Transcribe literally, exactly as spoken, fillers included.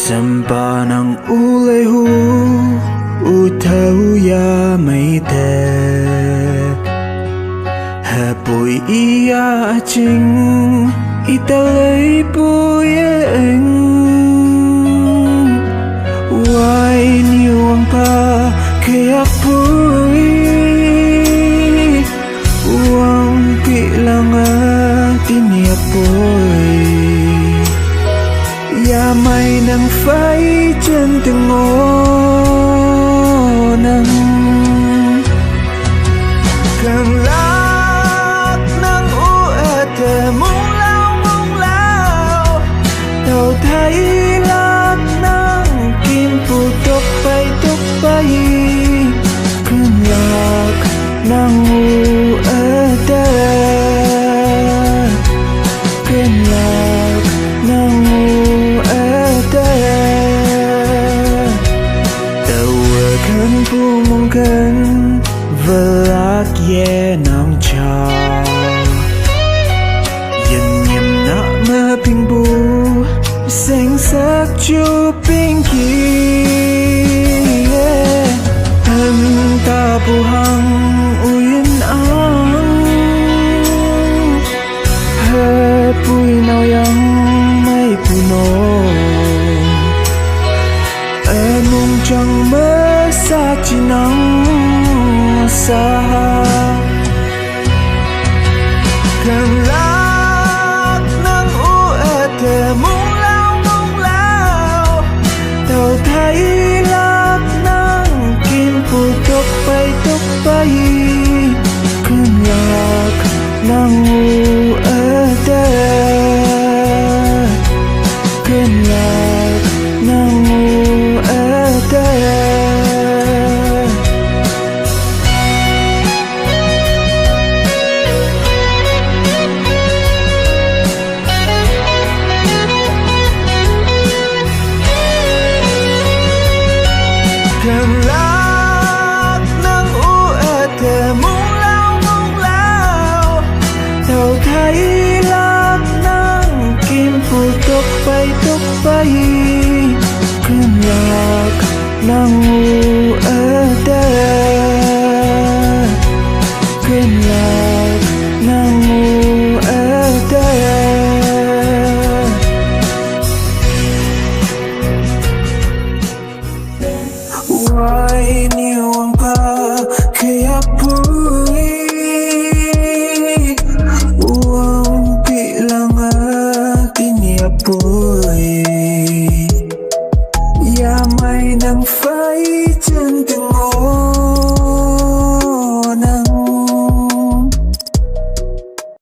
Champa nang u lei hu, u thau ya mai te. Hapui i ya ching, i ta lei pui e eng. Wai ni wang pa khe yak pui. Wang pi langa tin ya pui. Ya mai nang fai chen te ngo nang. Kang lak nang u ate mung lau mung lau. Tau thai lak nang kim pu tok pai tok pai. Kang lak nang u ate. Kang lak nang u ate. Tau a kang pu mung kang. Velak ye nang cha. Yen yen na ma ping bu. Seng sak chu ping ki. Em ta pu hang u yin ang. Hapui nau yang mai pu no. Amung chang masa chinang sa. Kang lak nang u ate mung lau mung lau. Tau thai lak nang kim pu tok pai tok pai. Kang lak nang u ate. Kang lak nang u ate. Kang lak nang u ate mung lau mung lau. Tau thai lak nang kim pu tok pai tok pai. Kang lak nang u